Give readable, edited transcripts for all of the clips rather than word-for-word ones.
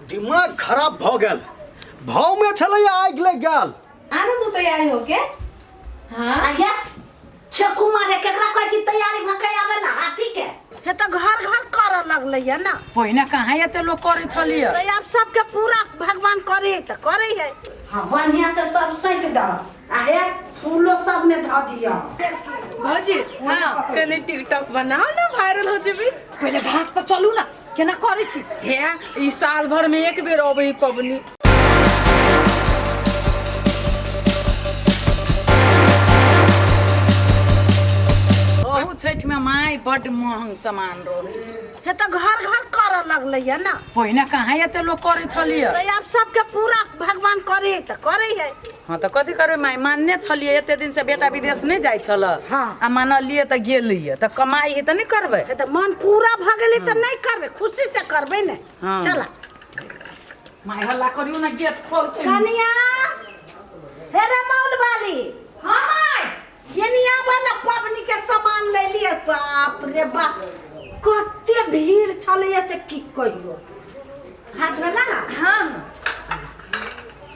दिमाग खराब भऽ गेल। भावमे छलैया आगि लागि गेल। आनो तू तैयारी होके? हाँ। आज्ञा छेकू मारे केकरा कहै छी तैयारी भऽ के आबै ला हाथी के हे तऽ घर घर करऽ लगलै या ना। पहिने कहाँ एते लोक करै छलियै? तऽ आब सबके पूरा भगवान करे है तऽ करे है। हाँ बढ़िया से सब सैत दह आ हे फूलो सब में धऽ दिअ। भौजी हाँ कने टिकटॉक बनाओ ना, वायरल हो जेबी। पहिले घाट पर चलू ना, केना करै छी? हे ई साल भर में एक बेर अबै पबनी। अहू छठि में माय बड महंग सामान रहे। हे तऽ घर घर करऽ लगलै या ना। पहिने कहाँ एते लोक करै छलियै? तऽ आब सबके पूरा भगवान करे है तऽ करे है। हाँ तऽ कथी करबै माय, मानने छलियै एते दिन से बेटा विदेश नहि जाइ छल। हाँ। आ मानलियै तऽ गेलियै, तऽ कमाइ है तऽ नहि करबै? हे तऽ मन पूरा भऽ गेलै तऽ नहि करबै, खुशी से करबै ने। हाँ। चला माय हल्ला करियौ ना, गेट खोलते। कनिया हे रे मौल वाली। हाँ माय। ये बना पबनी के सामान ले लिए। बाप रे बाप कते भीड़ छलैया से की कहियो। हाथ भेला? हाँ।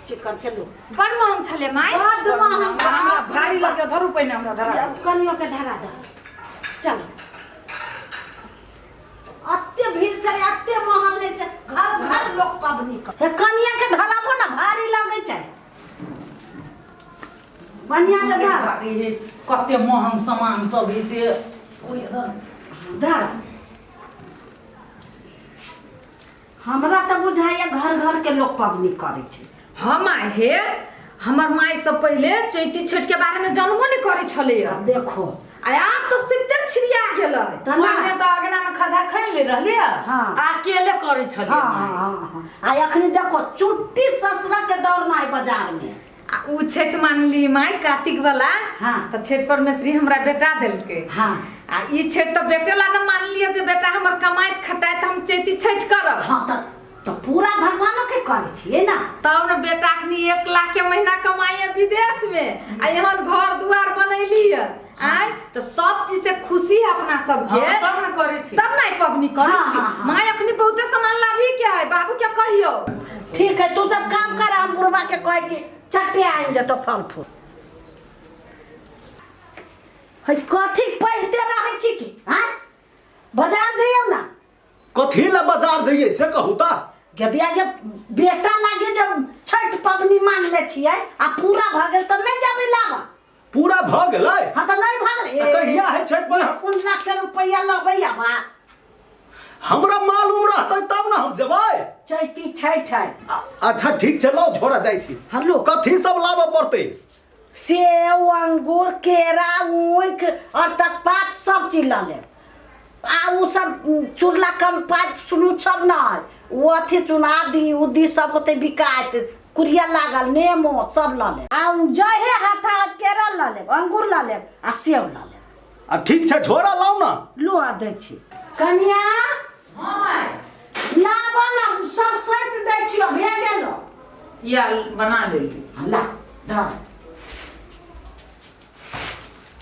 चिकन से लो। बड़ महंग छले माय। बड महंग। हमरा भारी लगे, धरू पहिने हमरा धरा। कनियो के धरा दे। चलो अते भीड़ छलै, अते महंग रहै छै, घर घर लोक पबनी कर। हे कनिया के धराबो ना, भारी लगै छै। बढ़िया से धर। भारी है, कते महंग सामान सब है से ओहि धर। धर। हमरा तऽ बुझाइया घर घर के लोक पबनी करै छै। हाँ माय, हे हमर माय सब पहिले चैती छठ के बारे में जानबो नहीं करे छले। आब देखो आ आब तो सिमटर छिड़िया गेलै। तऽ ना। पहिने तऽ अगना में खधा खनि ले रहलियै। हाँ। आ अकेले करै छलियै। हाँ, हाँ, हाँ, हाँ। आ अखनी देखो चुट्टी ससुरा के दौड़ माय बाजार में। आ उ छठ मानली माय कार्तिक वाला। हाँ। तऽ छठ परमेश्वरी हमरा बेटा देलकै। हाँ। आ ई छठ तऽ बेटे ला न मानलियै जे बेटा हमर कमाइत खटाइत हम चैती छठ करब। हाँ तऽ पूरा भगवानो के करै छियै ना। तब ने बेटा अखनी 1 लाख के महीना कमाइए विदेश में आ एहन घर दुआर बनैली है आय, तऽ सब चीज से खुशी है अपना सबके। हाँ, तब ने करै छी। तब ने पबनी करै हाँ, छी। हाँ, हाँ। माय अखनी बहुते सामान लाभी के है, बाबू के कहियो। ठीक है तू सब काम कर, हम बुढ़वा के कहै छी चट्टे आनि जेतो फल फूल। है कथी पढ़ते रहै छी की? हाँ बाजार जइयौ ना। कथी ला बाजार जइयै से कहू ता? यदि जे बेटा लागे जब छठ पबनी मान ले छियै आ पूरा भऽ गेल तऽ नहि जेबै लाबऽ। पूरा भऽ गेलै? हाँ तऽ नहि भऽ गेलै। आ कहिया है छठ पर? कोन लाख के रुपैआ लबै आबा? हमरा मालूम रहतै तब ना हम जेबै। चैती छठ है। अच्छा ठीक छै, लाउ झोरा जाइ छी। हलो। कथी सब लाबऽ पड़तै? सेव, अंगूर, केरा, ऊख और तकपात सब चीज लऽ लेब। आ उ सब चुरला कनपात सुनू सब न है, ओ अथी सुना दी उदी सब होते बिकायत, कुरिया लागल नेमो सब लऽ लेब। आ उ जहे हाथ हाथ केरा लऽ लेब, अंगूर लऽ लेब आ सेब लऽ लेब। आ ठीक छै, झोरा लाउ ना। लो आ दै छी। कनिया। हाँ माय। लाबऽ ना, सब सैत दै छियौ, भे गेलौ। या बना लेली। हाँ, ला धर।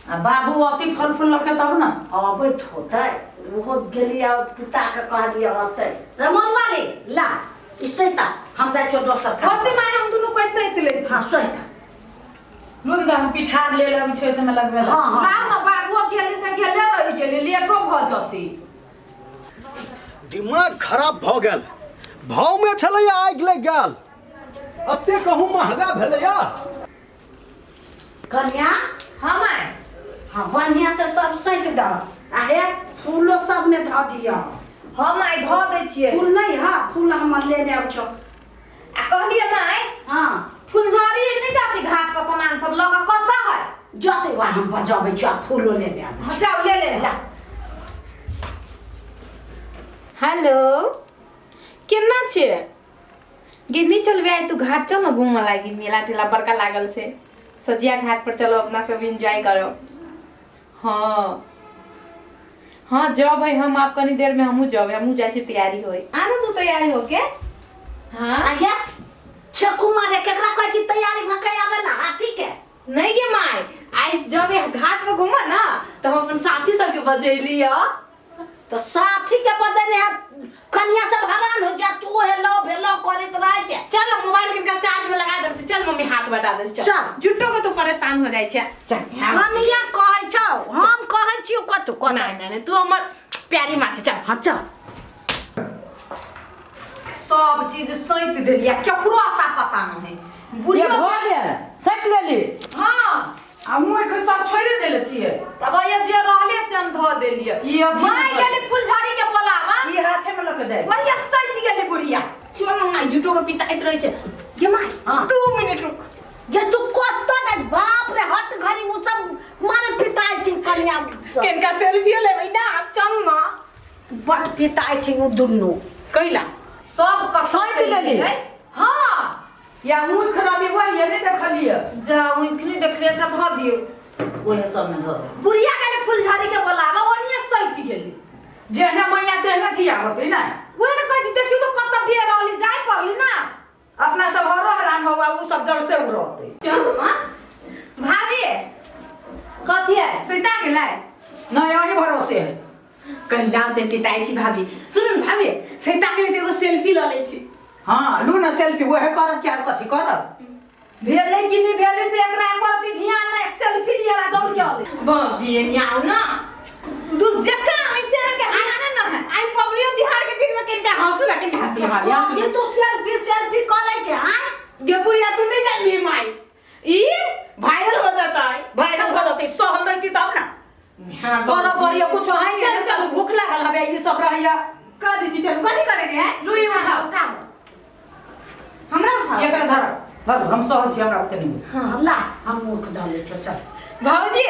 आ बाबू अति फल फूल लके तब ना। अबैत होतै, ओहो गेलियै पुता के कहलियै अतै। रमन वाली ला ई सैता, हम जाइ छियौ दोसर काम। होते माय, हम दुनू कोई सैत लै छी। हाँ सैता। लून द, हम पिठार ले लेबै छै ओइ समय लगबै ला। हाँ, हाँ। लाउ ना बाबू गेले से गेले रहि गेलै, लेटो भऽ जतै। दिमाग खराब भऽ गेल। भावमे छलैया आगि लागि गेल। अते कहूँ महगा भेलैया। कन्या। हाँ माय। हाँ बढ़िया से सब सैत दह आ हे फूलो सब में धऽ दिअ। हाँ माय धऽ दै छियै। फूल नहीं हाँ फूल हमर लेने आब छौ। आ कहलियै माय। हाँ। फुलझड़ी नहीं जाती घाट पर सामान सब लऽ कऽ कतऽ है? जते वा हम बजाबै छियौ, आ फूलो लेने आबै हाँ, जाउ ले ले। ला। हेलो केना छियै? गे नहीं चलबे आइ तू घाट चल ना घूमऽ लागी, मेला ठेला बड़का लागल छै, सजिया घाट पर चलो अपना सब एंजॉय करो। हाँ हाँ जब है हम आप कनी देर में हमहूँ जब हमहूँ जाइ छी तैयारी होय। आनो तू तैयारी होके? हाँ। आज्ञा छेकू मारे केकरा कहै छी तैयारी भऽ के आबै ला हाथी के? नहीं गे माय, आइ जब घाट पर घूमऽ ना तऽ हम अपन साथी सबके बजैली ह। तो साथी के बजैले है, कनिया सब हैरान हो जा, तू हेलो भेलो हाथ बटा दे चल चल। झूठो के तू परेशान हो जाइ छै। चल, कनिया कहै छौ, हम कहै छियौ कतौ कतौ। नहीं नहीं नहीं, तू हमर प्यारी माँ छै, चल। हाँ चल। सब चीज सैत देलियै, केकरो अता पता नहीं। ये बुढ़िया भऽ गेल, सैत लेली? हाँ। आ मुँह के सब छोड़ि देले छियै। तब ये जे रहले से हम धऽ देलियै। ई अथी माय में गेली फुलझड़ी के बोलावा, ई हाथे में लऽ के जाय। वही सैत गेली बुढ़िया। चल ना, झूठो के पिता इत रहै छै गे माय। हाँ। 2 मिनट रुक। ये तू कत नहीं, बाप रे, हट घड़ी उ सब मारे पिताई छै कनिया सब। केनका सेल्फी लेबै ना, चल ना। बड पिताई छै उ दुनू। कैला सब कत सैत लेली? हाँ। या ऊख रवि वही नहीं देखलियै। जा ऊख नहीं देखलियै, अच्छा धऽ दियौ। ओहे सब में धऽ दे। बुढ़िया गेली फुलझड़ी के बोलावा, ओनिये सैत गेली। जेहने मैया तेहने धिया होतै ना। वही ने कहै छी, देखियौ तो कत बेर रहली, जाय पड़ली ना। अपना सब हरो हरान होगा, उ सब जल से उड़ते। चल माँ। भाभी कथी है? सीता गेलै? नहीं, अही भरोसे है। कहीं जाओ ते पिताई छी भाभी। सुन न भाभी, सीता के लिए एगो सेल्फी ल लै छी। हाँ लू ना सेल्फी, वह करब क्या कथी करब। भेलै कि नहीं भेलै से एकरा प्रति ध्यान नहीं, सेल्फी लिया दौड़ गेल। भाभी आउ ना। दूर जका ऐसे के ध्यान न है। आई पबरियो तिहार के दिन में केनका हंसू ना, केनका हंसू ना भाभी, हंसू। जे तू सेल्फी सेल्फी करै छै, हाँ? गे बुढ़िया तू नहीं जानबी माई, ई वायरल हो जाता है। वायरल हो जाते, सहल रहती तब ना। हाँ, करऽ पड़िए कुछ है नहीं। चल, चल, भूख लागल हवे, ई सब रहैया। कह दी छी, चल कथी करे के है? लुई उठाओ। उठाओ। हमरा उठाओ। एकर धर धर, हम सहल छी, हमरा ओते नहीं। हाँ, ला हम मुख धऽ छौ, चल। भाऊजी।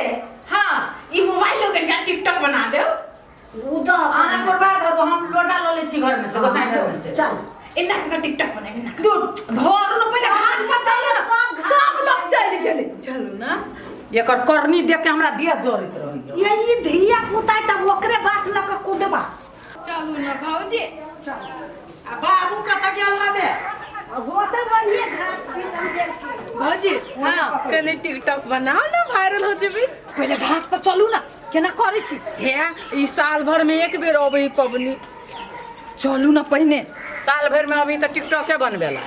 हाँ। ई मोबाइल लोग इनका टिकटॉक बना दे। उ दऽ। अहाँ कुर्बान धरू, हम लोटा लऽ लै छी घर में से, गोसाई घर में से। चल। इन्ना का टिकटॉक बनेंगे ना। दूर धर न पहिले घाट पर चल ना, सब घाट सब लोग चलि गेलै। चलू ना। एकर करनी देख के हमरा देह जरैत रहैया। ये ई धिया पुता तऽ ओकरे बात लऽ कऽ कुदबा। चलू ना भाऊजी। चल। आ बाबू कतऽ गेल हवे? होतै बढ़िए घाट दिसन गेल की। भाऊजी। हाँ। कने टिकटॉक बनाओ ना, वायरल हो जेबी। पहिले घाट पर चलू ना, केना करै छी? हे ई साल भर में एक बेर अबै पबनी। चलू ना पहिने। साल भर में अभी तऽ टिकटॉके बनबेला।